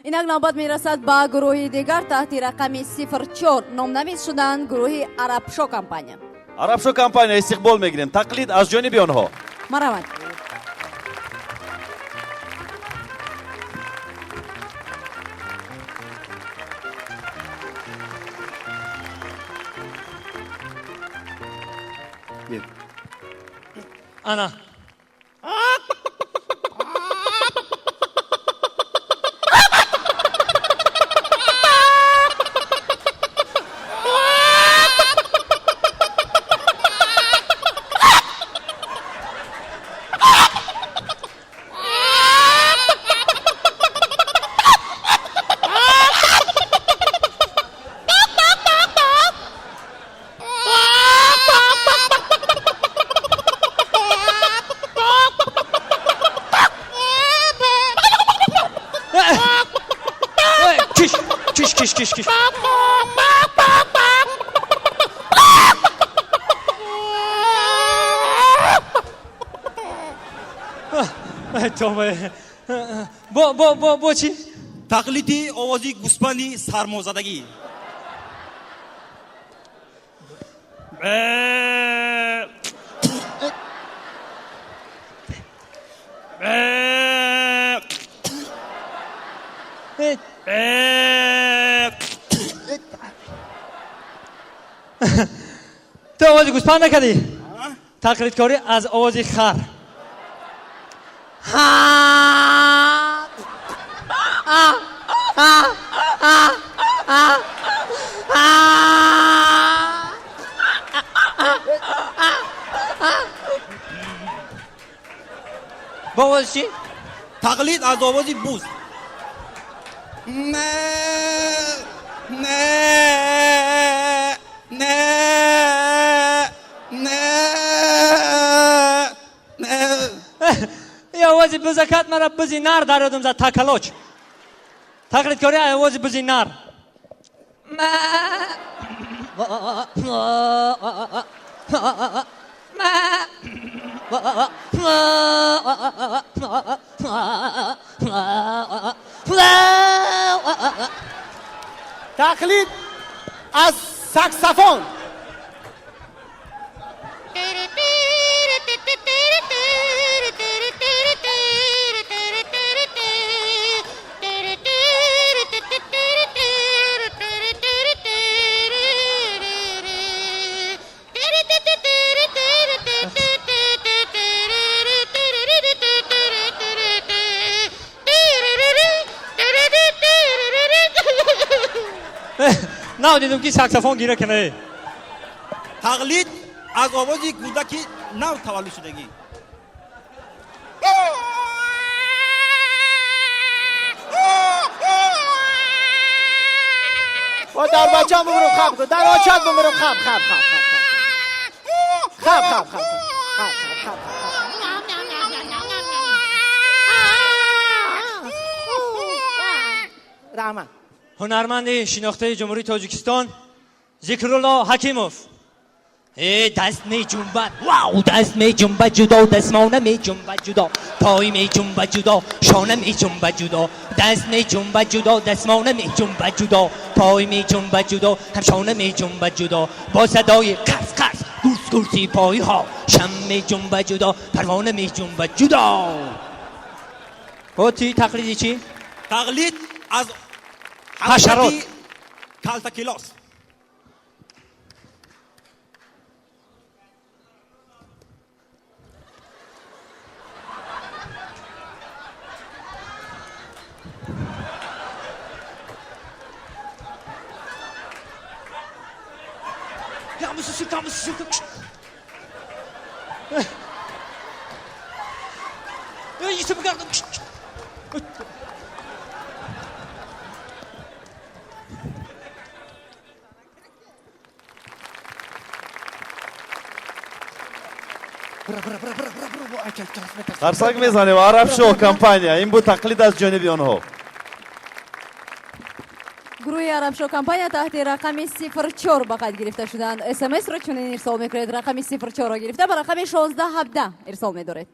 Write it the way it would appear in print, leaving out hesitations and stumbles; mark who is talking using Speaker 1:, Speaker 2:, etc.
Speaker 1: Инак навбат мерасад ба гурӯҳи дигар таҳти рақами 04 номнавис шуданд гурӯҳи Арабшо компания.
Speaker 2: Арабшо компания истиқбол мегирем. Тақлид аз ҷониби онҳо.
Speaker 1: Марҳамат.
Speaker 3: Ана. Киш, киш, киш, киш, киш. Тоба. Бо, бо, бо, бо чӣ?
Speaker 4: Тақлиди овози гӯспанди сармозадагӣ.
Speaker 3: Ту овози гӯспанд накардӣ? Тақлидкорӣ аз овози хар. Бо овози чӣ?
Speaker 4: Тақлид аз овози буз. Не, не, не, не, не.
Speaker 3: И овози бузакат мара бузи нар дар ёдам зад, такалоч. Тақлидкорӣ аз овози бузи нар.
Speaker 5: Тақлид аз саксофон.
Speaker 3: Нав дидум ки саксофон гира кана.
Speaker 4: Тақлид аз овози кӯдаки нав таваллуд шудагӣ.
Speaker 5: Бо дар бачам бумурум хаб кун, дар очат бумурум хаб, хаб, хаб, хаб, хаб, хаб, хаб, хаб, хаб, хаб. Раҳмат.
Speaker 3: Ҳунарманди шинохтаи Ҷумҳурии Тоҷикистон Зикрулло Ҳакимов. Э, даст меҷунбад, вау, даст меҷунбад ҷудо, дастмона меҷунбад ҷудо, пой меҷунбад ҷудо, шона меҷунбад ҷудо, даст меҷунбад ҷудо, дастмона меҷунбад ҷудо, пой меҷунбад ҷудо, ҳам шона меҷунбад ҷудо, бо садои қарс қарс гурс гурси пойҳо, шам меҷунбад ҷудо, парвона меҷунбад ҷудо. Бо ти тақлиди чӣ?
Speaker 4: Тақлид аз
Speaker 3: ҳашарот.
Speaker 4: Калтакилос.
Speaker 2: Қарсак мезанем. Арабшо компания. Ин буд тақлид аз ҷониби онҳо.
Speaker 1: Гурӯҳи Арабшо компания таҳти рақами 04 ба қайд гирифта шуданд. СМС-ро чунин ирсол мекунед: рақами 04-ро гирифта ба рақами 1617 ирсол медоред.